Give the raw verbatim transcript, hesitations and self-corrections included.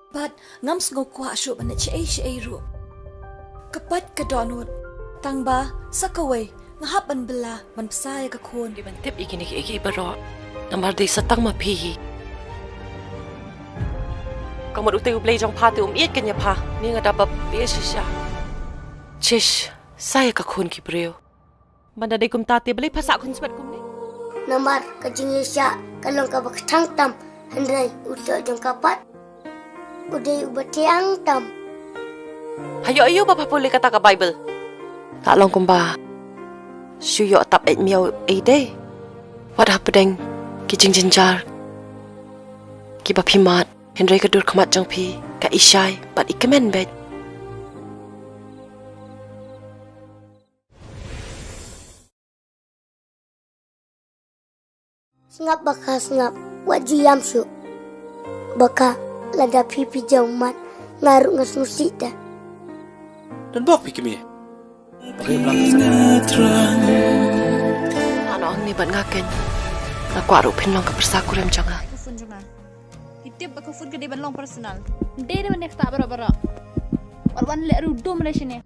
Bad ngam sngew kwah shuh ban leh shaei shaei ruh. Ka pait ka dohnud. Tang ba sa kawei nga hap ban bylla ban bsa ïa ka khun. Dei ban tip ïa kine kiei kiei baroh. Namar dei sa tang ma phi hi. Ka mut utei U Blei jong pha te um ïeit kein ïa pha. Ni nga da bap phi shisha. Chish, sa ïa ka khun ki briew. Ban da dei kumta te balei pha sah khun swet kumne? Namar ka jingïaishah ka long kaba kthang tam, hynrei u soh jong ka pat u dei uba thiang tam. Ha ïoh aïu ba pha pule kata ka Baibl? La long kumba shu ïoh tap eit miaw ei dei. Wat hapdeng ki jingjynjar kiba phi mad, hynrei ka dur khmat jong phi ka i shai bad i kmen beit. Sngap Baka, sngap, wat ju ïam shuh. Baka, lada phi phi jaw mat, nga ruh nga sngewsih te. Don bok phi kmie. Ano ang ni ban nga ken. Nga kwah ruh phin long ka pyrsa kurim jong nga. Ka phone jong nga. Ki tip ba ka phone ka dei ban long personal. Dei dei ban dei kata baroh baroh. Wat wan leh ruh dum re shine.